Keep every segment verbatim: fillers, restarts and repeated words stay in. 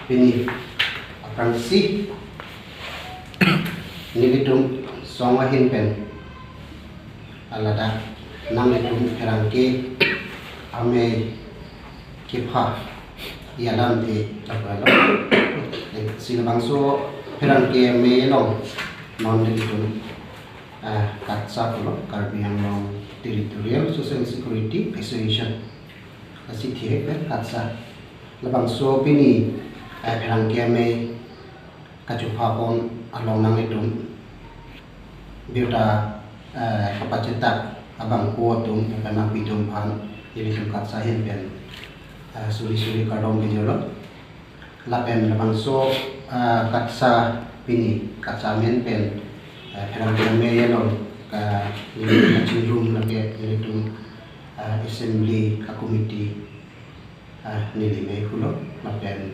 Pini aphrangsi nelitum song ahin pen ladak nanglitum pherangke amei kepha i alamthe chapalo. Si labangso pherangke amei along non nelitum, ah, KATSSA pulo, Karbi Anglong Territorial Social Security Association. Lasi thek pen KATSSA. Labangso pini, eh, pherangke amei kachupha pon along nanglitum birta, eh, kapachetak abangphu atum, eh, nangpitum aphan nelitum KATSSA ahin pen, eh, suri suri kardom pajirlo. Lapen labangso, eh, KATSSA pini KATSSA amen pen, eh, pherangke amei along, eh, nelitum kachingrum lake nelitum, eh, assembly a-committee, eh, neli mei pulo, lapen,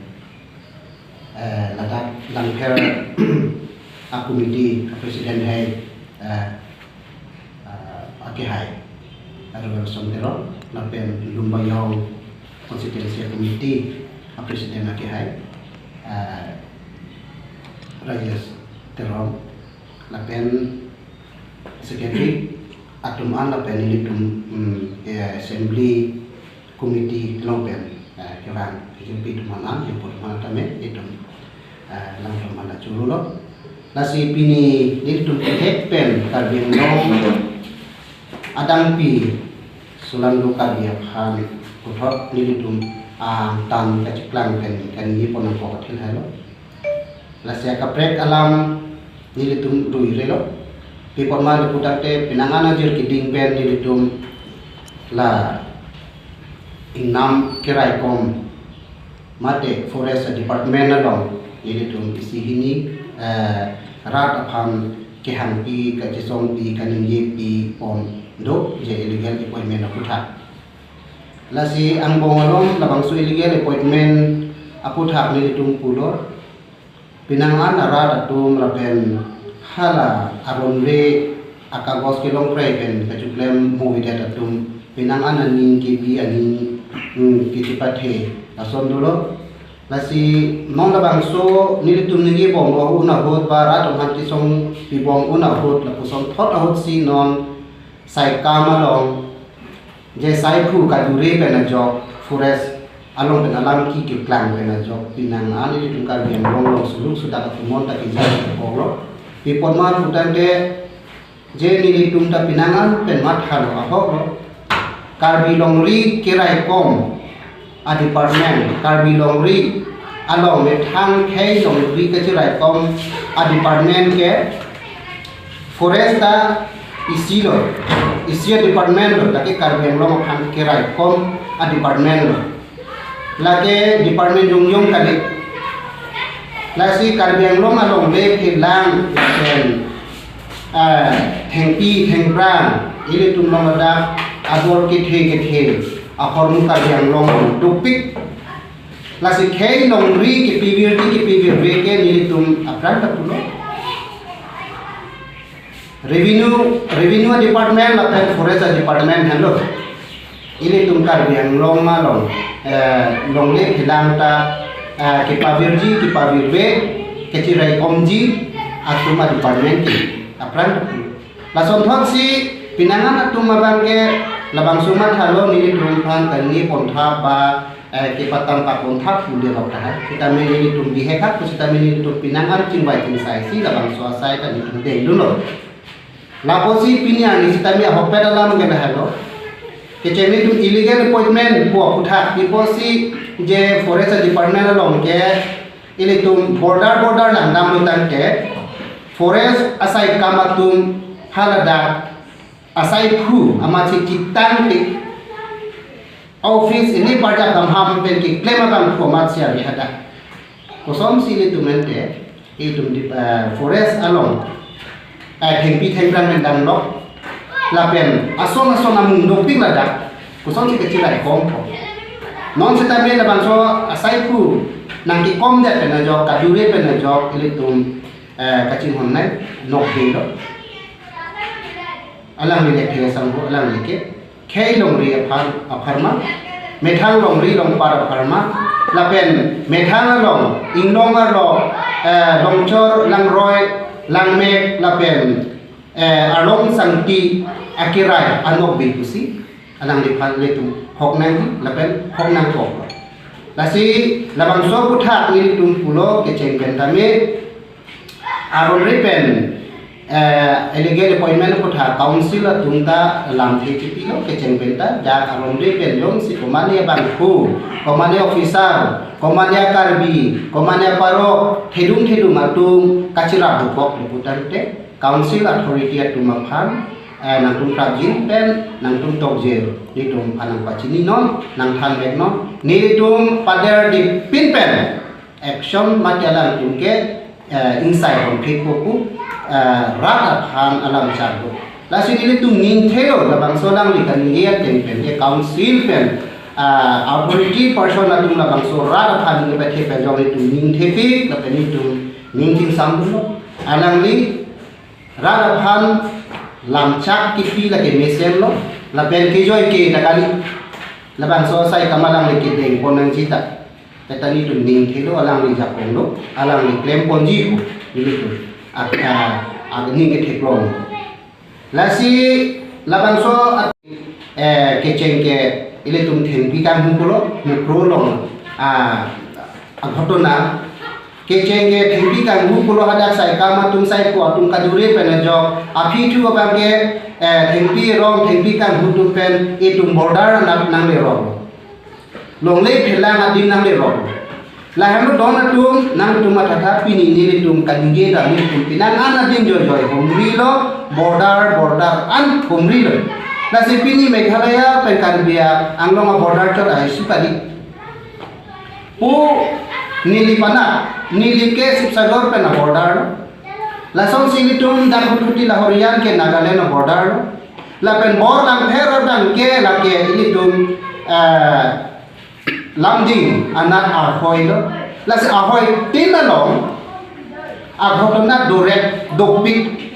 eh, ladak Langpher a-committee a-president hai, eh, eh, akehai Arulal Som Teron, lapen Lumbajong Constituency Committee a-president akehai, eh, Rajesh Teron, lapen secretary atum an, lapen nelitum, mm, eh, assembly committee along pen, eh, kevang, J P atum an, J P atum an tame, itum, eh, langtum an la churolo. Lasi pini nelitum kethek pen Karbi Anglong adangpi Solangdo Karbi aphan puthot nelitum angtan kacheklang pen kaningje pon nangkok athil helo. Lasi akaprek alam nelitum ruirelo. Pi apot ma lapu tangte penang an ajir keding pen nelitum la ingnam keraikom mate forest department along nelitum isi hini, eh, rat aphan kehangpi, kachesongpi, kaningjepi pon do, je illegal appointment aputhak. Lasi angbong along labangso illegal appointment aputhak nelitum pulo. Penang an arat atum lapen hala aron-re akagos kelongprek pen kachoklem movidet atum penang an aning kebi, aning, hmm, kechepathe ason dolo. Lasi non labangso nelitum ningje bom un ahut ba rat atum aphan kesongpi bom un ahut lapuson thot ahutsi non Saikam along je saiphu kadure pen ajok, forest along pen alam keklang pen ajok penang an nelitum Karbi Anglong along suluk sudak atum an ta kejai kepoklo. Pi apot ma lapu tangte je nelitum ta penang an pen mathalo ahoklo. Karbi longri keraikom a-department, Karbi longri along methang khei longri kacheraikom a-department ke forest ta isi lo, isi a-department lo, lake Karbi Anglong aphan keraikom a-department lo. Lake department jongjong kali. Lasi Karbi Anglong alongle phelang pen, eh, thengpi thengphrang ilitum along ladak abor kethe kethe ahormu Karbi Anglong dopik. Lasi khei longri kepavirji kepavirve ke nelitum aphrang ta pulo. Revenue, revenue department lapen forest department henlo. Ilitum Karbi Anglong along, eh, longle phelang ta, eh, kepavirji kepavirve, kecheraikomji atum a-department ke aphrang ta pulo. Lason thotsi penang an atum abang ke labangso mathalo nelitum aphan kaningje pontha ba, eh, kepatang papontha pu le lok tahai. Sitame nelitum bihek hak, sitame nelitum penang an chingvai chingsaisi labangso asai ta nelitum dengdunlo. Lapusi pini arni sitame ahokpet alam ke lahelo. Kecheng nelitum illegal appointment pu aputhak, pi apotsi je forest department along ke ilitum border border langdamlo tangte forest asaikam atum haladak asaiphu amatsi chetangte office ini parjap damham pen keklem abangphu amatsi ave hadak. Kosonsi ilitum ente, itum di, eh, forest along, eh, thengpi thengphrang pen damlo. Lapen ason ason amung dopik ladak. Kosonsi kecheraikom. Non sitame labangso asaiphu nangkekomdet pen ajok, kadure pen ajok, ilitum, eh, kachinghon nai, nokding lo. Alangli le theng asangho, alangli ke khei longri aphan, apharman, methang longri longpar apharman, lapen methang along, inglong arlo, eh, Longchor, Langroi, Langmek, lapen, eh, Arlong Sangti akirai anokbe pusi alangliphan ilitum hok nangji lapen hok nangkok. Lasi labangso aphuthak ilitum pulo kecheng pen tame aron re pen, eh, illegal appointment aphuthak council atum ta lamthe chipilo kecheng pen ta, dak aron re pen jongsi komane abangphu, komane officer, komane a-Karbi, komane a-Parok, thedung thedung atum kachirap dokok le pu tangte, council authority atum aphan, eh, nangtum prapjin pen nangtum tokjir, nelitum aphan nangpachini non, nangthan vek non, nelitum pader dipin pen action mate alangtum ke, eh, ingsai honphit ko pu, eh, rat aphan alam chak do. Lasi nelitum ningthelo labangso alangli kaningje ateng pen ke council pen, ah, authority person atum labangso rat aphan ningje pathe pen jong nelitum ningthepik lapen nelitum ningting samdun lo. Alangli rat aphan lamchak kipi lake mesen lo, lapen kejoi ke ta kali. Labangso asai kam alangli kedeng pon nangji ta. Kata nelitum ningthelo, alangli jakong lo, alangli klem ponji ko, nelitum ak, ah, ak ning ketheklong. Lasi labangso at-, eh, kecheng ke ilitum thengpi kanghu pulo, Mukroh along, ah, aghotona. Kecheng ke thengpi kanghu pulo hadak sai kam atum, saikho atum kadure pen ajok. Aphi thu abang ke, eh, thengpi rong, thengpi kanghu atum pen itum border anat nanglerong. Longle phelang adim nanglerong. Lahelo don atum, nangtum mathatha pini nelitum kaningje dam nelitum penang an adim joijoi humri lo, border, border an humri lo. Lasi pini Meghalaya pen Karbi Anglong a-border chot ai sukali. Pu neli pana, neli ke Sivasagar pen a-border lo. Lasonsi nelitum dak Huti Lahorijan ke Nagaland a-border lo. Lapen Borlangpher abang ke lake ilitum, eh, Lumding anat ahoi lo. Lasi ahoi tin along aghotona dorek dopik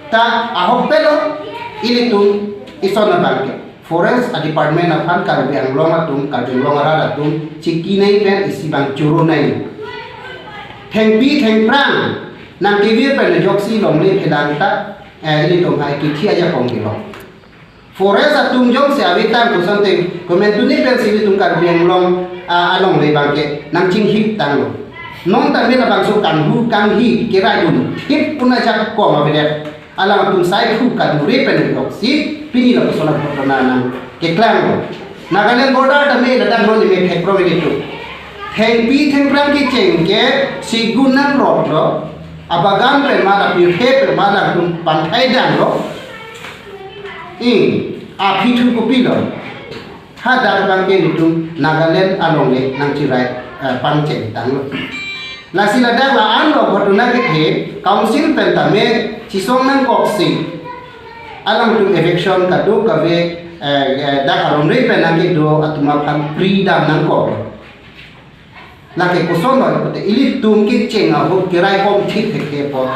ta ahok pelo ilitum ison abang ke. Forest a-department aphan Karbi Anglong atum, Karbi Anglong arat atum, chiki nai pen isi abang choro nai. Thengpi thengphrang nangkevir pen ajoksi longle phelang ta, eh, ilitum hai kithi ajakong kilo. Forest atum jongsi avetang kosonte, komantu ni pensi ilitum Karbi Anglong, ah, alongle abang ke nangchinghip tanglo. Non tame labangso kanghu kanghi kerai dun thip puna jakong avedet. Alangtum saikho kadure pen ajoksi pini lapuson aghotona nangkeklang lo. Nagaland border tame ladak non ime thekrong ilitum. Thengpi thengphrang kecheng ke segun nangrot lo. Abagan pen ma, apirthe pen ma alangtum panthai dam lo. I, aphi thu kopilo. Hadak abang ke nelitum Nagaland alongle nangchirai, eh, pangcheng tanglo. Lasi ladak la-an lo aghotona kethe, council pen tame chisong nangkoksi alangtum eviction kadokave, eh, eh, dak aron re pen nangkedo atum aphan pri dam nangkok. Lake koson lo pute ilitum kecheng ahut kerai kom thip thek ke po.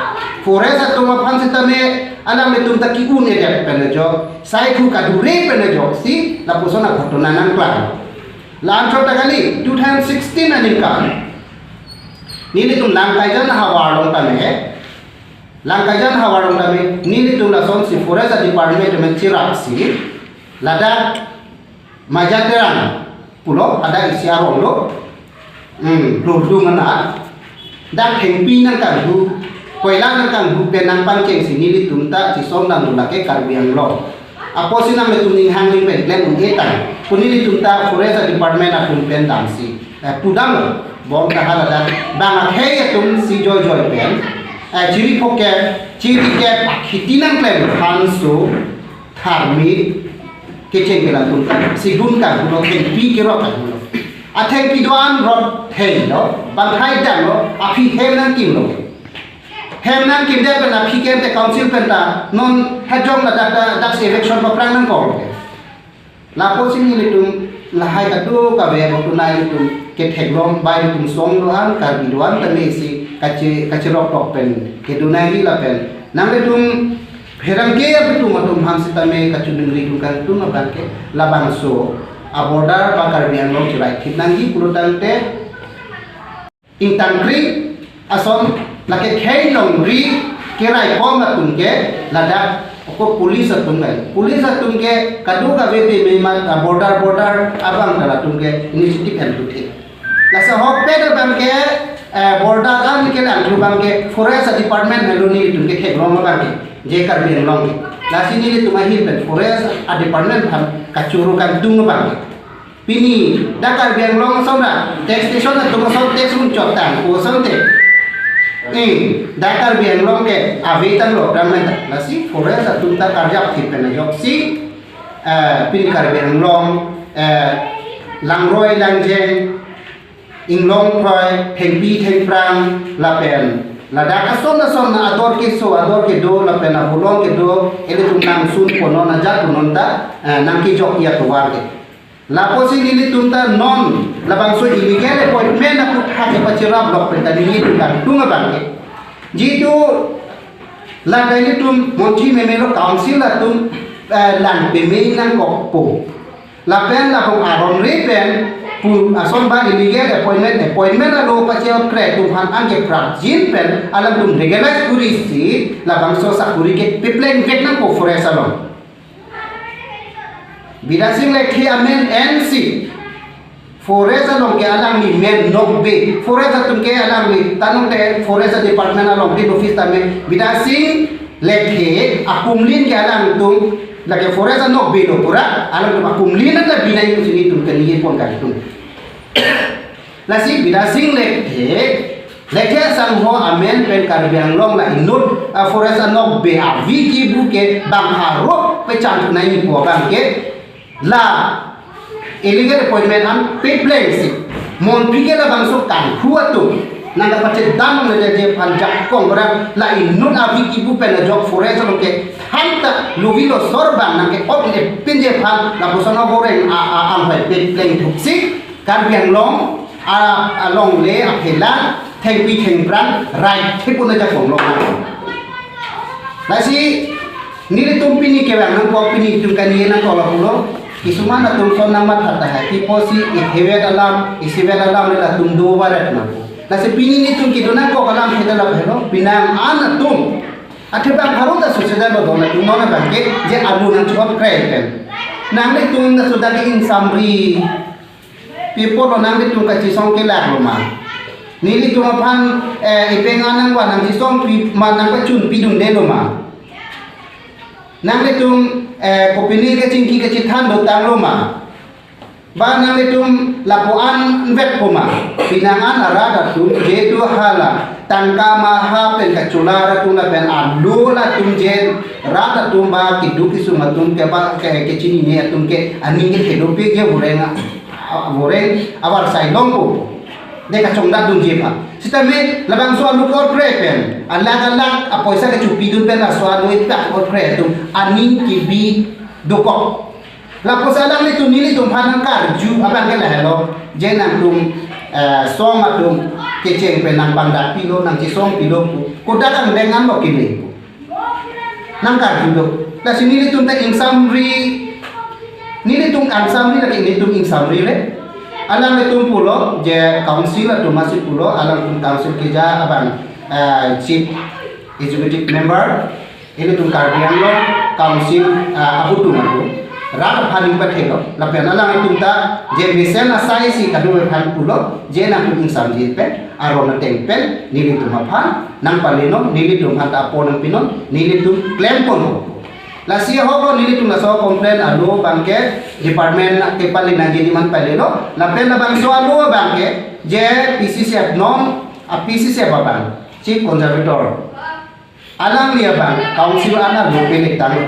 Forest atum aphan sitame alanglitum ta ki-un-edet pen ajo. Saikho kadure pen ajoksi lapuson aghotona nangklang. La-anchot ta kali, two thousand sixteen aningkan nelitum Langkaijan havar along tame, Langkaijan havar along tame nelitum lasonsi Forest Department tame chirapsi ladak Majaterang pulo, ada isi arong lo, hmm, lurdung anat. Dak thengpi nangkanghu, koila nangkanghu pen nangpangchengsi nelitum ta chisong dam lake Karbi Anglong. Apotsi nanglitum ning hangling pen klem un-e tang, pu nelitum ta Forest Department atum pen damsi, eh, pudam lo, bom ta haladak, bang akhei atum si joijoi pen, eh, chiri phoket, chiri kep, akhiti nangklem phanso, tharmit, kecheng ke latum ta, segun kanghu lo, thengpi kerok kanghu lo. Athengpi do-an rot thei lo, panthai dam lo, aphi hem nangkim lo. Hem nangkim det pen aphi kem te council pen ta, non hajong ladak ta, daksi eviction paphrang nangkok lo. Lapusi nelitum lahai kadokave aghotona ilitum ketheklong, bai ilitum song do-an, Karbi do-an tame si kachi, kachirok tok pen kedo nangji lapen nanglitum pherangke atum atum aphan sitame kachiningri tum kangtung abang ke labangso a-border ba Karbi Anglong cheraithip nangji pulotangte, ingtangkri ason lake khei longri keraikom atum ke ladak ako police atum kai. Police atum ke kadokave peme mat, ah, border, border abang ta latum ke initiative hem tuthe. Lasi ahokpet abang ke, eh, border an kelangdun abang ke forest department helo nelitum ke theklong abang ke, je Karbi Anglong ke. Lasi nelitum ahin pen forest department aphan kachoro kangtung abang ke. Pini dak Karbi Anglong ason ra taxation atum ason tax un chot tang ko ason te. Eh, dak Karbi Anglong ke ave tanglo, rang men ta. Lasi forest atum ta karjap thip pen ajoksi, eh, pini Karbi Anglong, eh, langroi langjeng, inglong kroi, thengpi thengphrang, lapen ladak ason ason ador keso, ador kedo, lapen abolong kedo, ilitum nangsun ponnon, ajat ponnon ta, eh, nangkejok iya tovar ke. Lapusi nelitum ta non labangso illegal appointment aphuthak kepacherap lok pen ta nelitum kangtung abang ke. Jitu la nelitum monthi memelo council atum, eh, lang peme nangkokpo. Lapen labang aron re pen pu ason ba illegal appointment, appointment alo pacherap kre atum aphan angke prapjin pen alangtum regularize kurisi labangso sakuri ke pepleng vek nangpo forest along. Bidya Sing Lekthe amen ensi forest along ke alangli men nokbe. Forest atum ke alangli tanung te forest department along ke office tame Bidya Sing Lekthe akumlin ke alangtum lake forest anokbe lo pura, alangtum akumlin anta binai kusini tum ke ningje pon kalitum. Lasi Bidya Sing Lekthe, Lekthe asangho amen pen Karbi Anglong la inut a-forest anokbe avi kibu ke bang haro pechan nai po abang ke la illegal appointment an pepleng si. Monpi ke labangso kanghu atum nangkapachedam le je aphan jakong berang la inut avi kibu pen ajok forest along ke thangta lovi losor abang nangke-ot le pinje aphan lapuson aboreng a, a, ampai pepleng thuksi. Karbi Anglong a, alongle aphelang thengpi thengphrang right thepuna jakong long. Lasi nelitum pini kevang nangkok, pini tum kani nangkok lapulo. Kisuman atum son nangmat kata hai. Tipo si ithevet alam, isivet alam le latum do varet nangkok. Lasi pini nelitum kedo nangkok alam kita la helo. Pinang an atum athe bang harut asuseda lo dona tum nona bangke je alu nangchot kre pen. Nanglitum na sudah ke ingsamri. People lo nanglitum kachisong kelak lo ma? Nelitum aphan, eh, ipeng anang wa nangchisongpi ma nangpachunpidunde lo ma? Nanglitum, eh, kopine kachingki kachithan dotang lo ma? Ba nanglitum lapu-an vetpo ma? Pinang an arat atum jetu hala tangka maha pen kacholar atum lapen alu latum je rat atum ba keduk kesung atum ke ba ke, kechinine atum ke aning ke kedopi je voreng a, voreng avarsai longpo. De kachongdatdunji aphan. Sitame labangso alu kor kre pen alak alak apoisa kechupidun pen laso alu ipak kor kre atum aning kebi dokok. Lapusi alanglitum nelitum aphan nangkarju abang ke lahelo. Je nangtum, eh, song atum kecheng pen nangbangdak pilo, nangchisong pilo pu. Kodak angdeng an lo kini pu. Nangkarju do. Lasi nelitum ta ingsamri. Nelitum ingsamri lake nelitum ingsamri le. Alanglitum pulo, je council atum masih pulo, alangtum council keja abang, eh, chief executive member. Ilitum Karbi Anglong Council, ah, abutung atum rat aphan ning pathelo. Lapen alanglitum ta je mesen asai si kadokave aphan pulo, je nangtum ingsamji pen, aron ateng pen, nelitum aphan nangpalenon, nelitum aphan ta apor nangpinon, nelitum klemponpo. Lasi ahok lo nelitum laso complain alo abangke department kepale nangji niman palelo. Lapen labangso alo abangke je P C C F non, a P C C F abang, Chief Conservator. Alangli abang council an alo pele tang.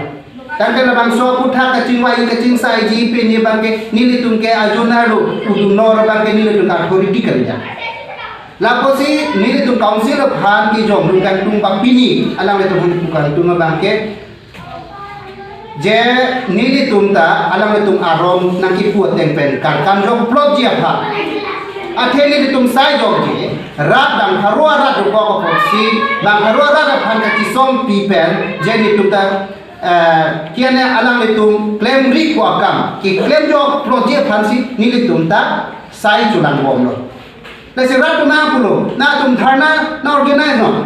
Tangte labangso aphuthak kachingvai kachingsaiji pini abangke nelitum ke ajonar lo, udunor abangke nelitum ke authority kali ya. Lapusi nelitum council aphan kejong lungkang tung ba pini alanglitum aphan kukang tung abangke je nelitum ta alanglitum aron nangkipu ateng pen karkan jok plot ji aphan. Athe nelitum sai jokji, rat bang pharo arat dokok apotsi, bang pharo arat aphan kachisongpi pen, je nelitum ta eh, kiane alanglitum klemri ko akam, keklem joklo ji aphansi nelitum ta sai cholangbomlo. Lasi rat atum nangpulo, nangtum dharna na-organize non.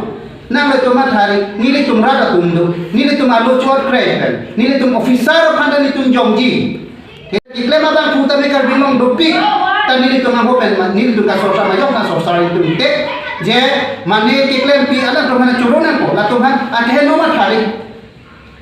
Nanglitum mathari, nelitum rat atum do, nelitum alo chot krei pen, nelitum officer aphan ta nelitum jongji. Keklem abangphu tame Karbi Anglong dopik, ta nelitum abang pen ma, nelitum kasorsa majok kasorsa nelitum te, je mane keklempi alanglitum aphan choro nangpo, latum aphan akeheno mathari.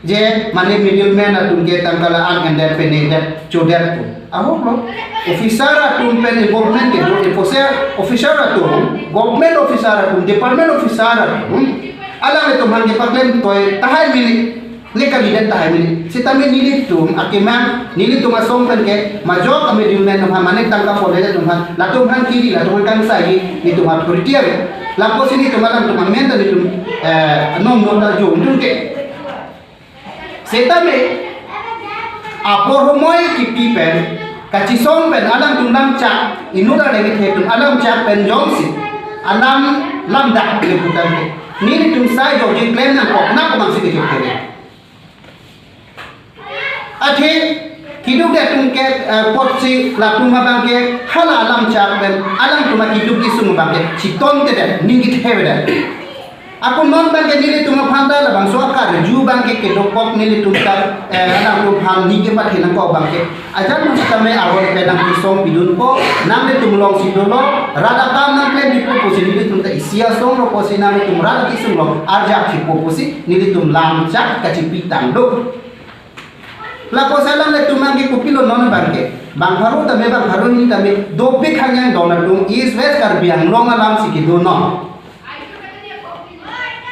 Je mane middleman atum ke tangka la-an endet penedet chodet pu. Ahoklo. Officer atum pen involvement kedo, officer, officer atum, government officer atum, department officer atum, alanglitum aphan kepaklem toi tahai mene, ne kalidet tahai mene. Sitame nelitum akemang, nelitum asong pen ke majok a-middleman atum aphan, mane tangka poledet atum aphan, latum aphan kiri, latum aphan kangsai, nelitum authority ave. Lapusi nelitum alangtum amen ta nelitum, eh, anong nota jongdun ke. Setame apor homoi kipi pen, kachisong pen alangtum lamchak, inut arleng kethe atum alamchak pen jongsi alam lamdak le putan ke, nelitum sai jongji klem nangkok nang komang si kejok kere. Athe kiduk de atum ke, eh, apotsi latum abang ke hala alamchak pen alangtum akiduk kesung abang ke chetongte det, ning kethe det. Ako non abang ke nelitum aphan ta labangso akarju abang ke kedokok nelitum ta, eh, alangtum aphan ning kepathe nangkok abang ke. Ajat nang sitame aron pen nangkesong pidunpo, nanglitum alongsi dolo, rat akam nangklempipo pusi nelitum ta isi asong lo pusi nanglitum rat akesung along arjap thipo pusi nelitum lamchak kachipi tanglo. Lapusi alanglitum abang ke kopilo non abang ke, bang pharo tame bang pharo hini tame dopik hangyang don atum East West Karbi Anglong alamsi kedo non.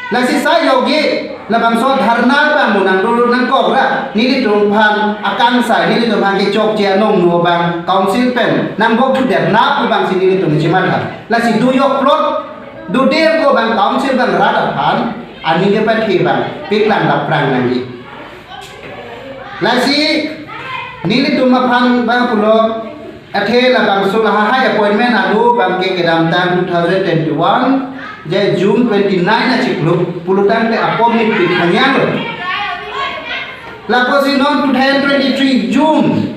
Lasi sai jongji labangso dharna abang mo nangdo nangkok ra, nelitum aphan akangsai, nelitum aphan kechokche anong nu abang council pen nangbok thudet na pu abangsi nelitum chimatha. Lasi do joklo, do de ko abang council abang rat aphan aning kepathe abang paklang daprang nangji. Lasi nelitum aphan abang pulo, athe labangso lahai appointment alo abang ke kedamtang two thousand twenty-one, je June twenty-nine achiklo pulotangte apor ni pik hangyang lo. Lapusi non two thousand twenty-three June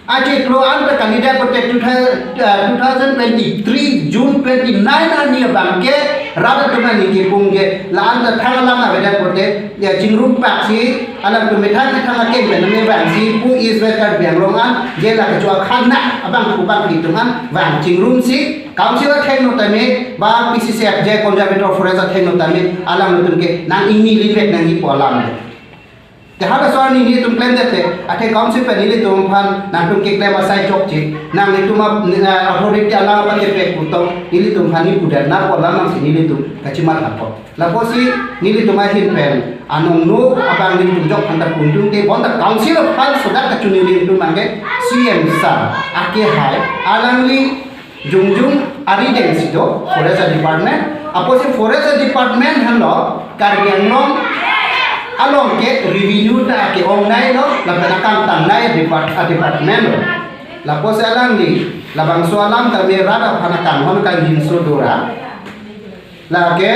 achiklo anta kalidet pote two thousand, eh, two thousand twenty-three June twenty-nine arni abang ke rat atum aning kepung ke la-an ta thang alam avedet pote, ya, chingrum paksi alangtum methang methang akeng pen me abangsi pu East West Karbi Anglong an je la kecho akhang na abangphu abangphi atum an vang chingrumsi council athengno tame ba P C C F je conservator forest athengno tame alangtum ke nang ingni linvek nangji pu alam. Te halaso arni nelitum klemdet te, athe council pen nelitum aphan nangtum keklem asai chokche, nanglitum ap-, eh, authority alam apa kepek putong, nelitum aphan ni pudet na pu alam nangsi nelitum kachimatha apot. Lapusi nelitum ahin pen anong nu abang nelitum jok phanta pundun te, bonta council aphan sodak kachiningri atum abang ke C M sir akehai, alangli jongjung arideng si do Forest Department. Apotsi Forest Department henlo Karbi Anglong along ke revenue ta ke-ong nai lo, lapen akam tang nai depart-, a department lo. Lapusi alangli labangso alam tame rat aphan akanghon kangjinso do ra, lake,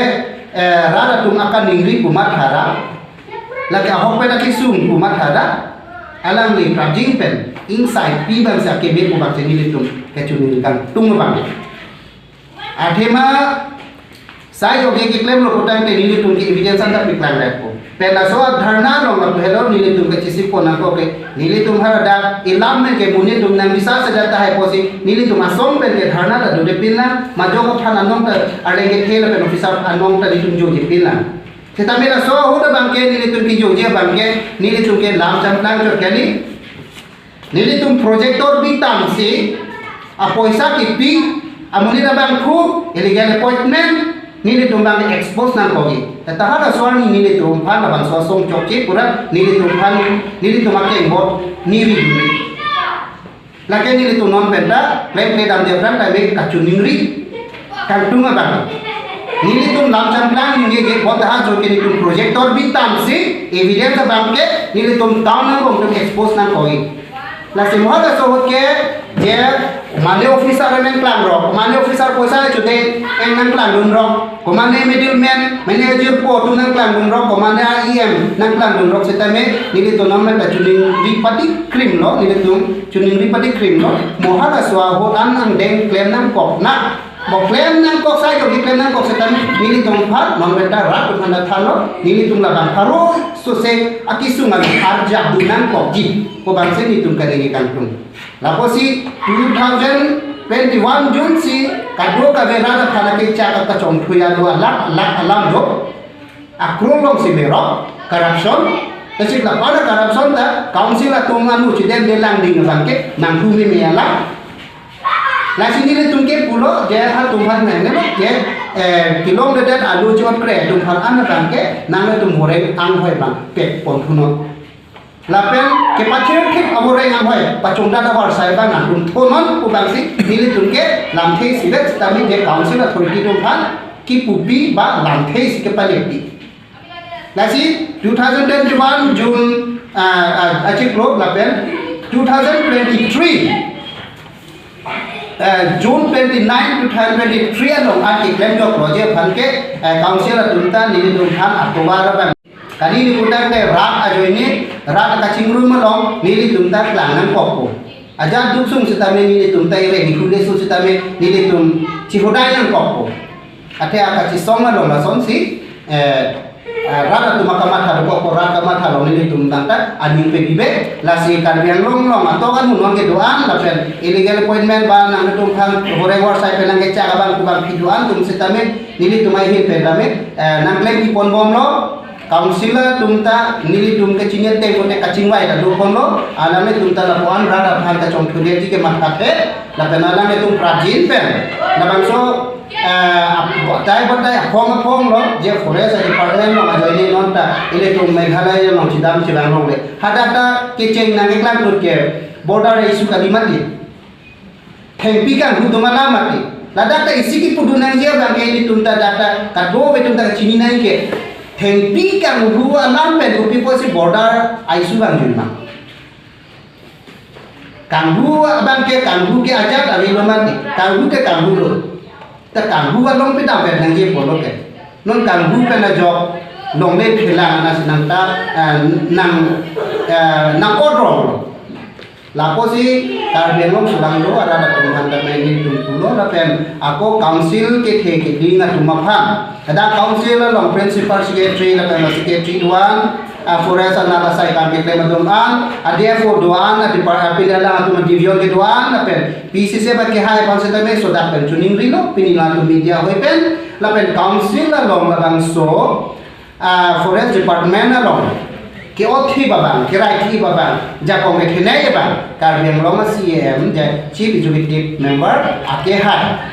eh, rat atum akaningri pu matha ra, lake ahok pen akesung pu matha ra, alangli prajing pen ingsai pi abangsi akeme pu abangsi nelitum kachiningri kangtung abang. Athema sai jongji keklemlo putangte nelitum ke evidence anta paklang detpo. Pen laso adharna along lapu helo nelitum kachesik pon nangkok ke, nelitum haladak ilam men ke monit atum nang bisa saja tahai pusi nelitum asong pen ke dharna ta dodepin lang, majok aphan anong ta arleng kethe lapen officer anong ta nelitum jojepin lang. Setame laso ahut abang ke nelitum kejongje abang ke nelitum ke lam champlang chot kali. Nelitum projector bi tangsi apoisa kipi, amonit abangphu, illegal appointment, nelitum abang expose nangkokji. Tahai laso arni nelitum aphan labangso asong chokche pura nelitum aphan nelitum akeng bot niri. Lake nelitum non penta, klem kledam dia pran kami kachiningri kangtung abang. Nelitum lam champlang ningje je bot ha jo ke nelitum projector bi tangsi evidence abang ke nelitum town nangbong tum expose nangkokji. Lasi mo halaso ahut ke je Mane officer nangklangrok, mane officer poisa chode en nangklangdunrok, komane middleman, mane jirpo atum nangklangdunrok, komane E M nangklangdunrok setame nelitum non meta choningri padi krimlo, nelitum choningri padi krimlo, mo halaso ahut an angdeng klem nangkok na, mo klem nangkok sai jogi klem nangkok setame nelitum aphan non meta rat atum aphan thanlo, nelitum labang pharo sose akesung alu arjapdun nangkokji pu abangsi nelitum kaningje kangtung. Lapusi two thousand twenty-one June si kadokave rat aphan akechak kachongthui alo alak alak alam do. Akrong alongsi merok corruption. Tasi lapu-an corruption ta council atum anu chidem de langding abangke nangthu meme alam. Lasi nelitum ke pulo je halatum aphan nang ne je, eh, kelongledet alu chot kre atum aphan an abangke nangtum horeng anghoi abang pekpon thunon. Lapen kepathirthip ahoreng anghoi pachongdat avarsai abang nangtum thunon pu abangsi nelitum ke lamthe isivet setame je council authority atum aphan kipupi ba lamthe isi kepanepi. Lasi two thousand twenty-one June, ah, ah, achiklo lapen two thousand twenty-three, eh, June twenty-nine, two thousand twenty-three along an keklem joklo je aphan ke, eh, council atum ta nelitum aphan atovar abang. Kali ni pudak te rat ajoine, rat kachingrum along nelitum ta klang nangkokpo. Ajat duk sung setame nelitum ta ireng ihule su setame nelitum chihodai nangkokpo. Athe akachisong along lasonsi, eh, eh, rat atum akamatha dokokpo, rat kamatha along nelitum tangta aning pebibe, lasi Karbi Anglong along atok an munon kedo-an lapen illegal appointment ba nangtum aphan horeng avarsai pen nangkechak abang pu abangpi do-an atum setame nelitum ahin pen tame, eh, nangklem iponbomlo. Council atum ta nelitum kachini ateng pote kachingvai ta doponlo, alanglitum ta lapu-an rat aphan kachongthuji kemathathe, lapen alanglitum prajin pen labangso, eh, ap-, batai batai aphong aphonglo, je forest department along ajoine non ta ilitum Meghalaya along chedam chelang longle. Hadak ta kecheng nangkeklang tut ke border issue kali mati. Thengpi kanghu doma lam mati. Ladak ta isi kipudun nangji abangke ilitum ta dak ta kadokave atum ta chini nangji ke. Thengpi kanghu alam pen kopi pusi border issue vangjuima. Kanghu abangke kanghu ke ajat avelo mati. Kanghu ke kanghulo. Ta kanghu along pi damvet nangji pulo ke. Non kanghu pen ajok longle phelang anasi nang ta, eh, nang, eh, nang-odronglo. Lapusi Karbi Anglong sulanglo arat atum aphan ta nelitum pulo lapen ako council kethe keding atum aphan. Hadak council along principal secretary lapen secretary do-an, ah, forest anat asai kam keklem atum an, a D F O do-an, a depart-, a pini alang atum division kedo-an, lapen P C C ba kehai aphan setame sodak pen choningrilo, pini latum media ahoi pen, lapen council along labangso, ah, forest department along ke-othip abang, keraithip abang, jakong kethenei abang, Karbi Anglong a C E M, je Chief Executive Member akehai.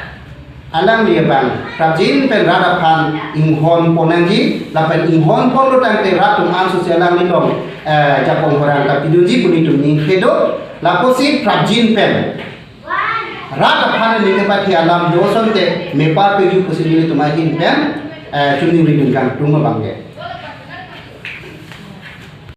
Alangli abang, prapjin pen rat aphan inghon pon nangji, lapen inghon ponlo tangte rat atum ansose alangli along, eh, jakong horang ta pidunji pu nelitum ningke do, lapusi prapjin pen rat aphan ningke pathi alam do asonte mepar peju pusi nelitum ahin pen, eh, choningri dun kangtung abangke.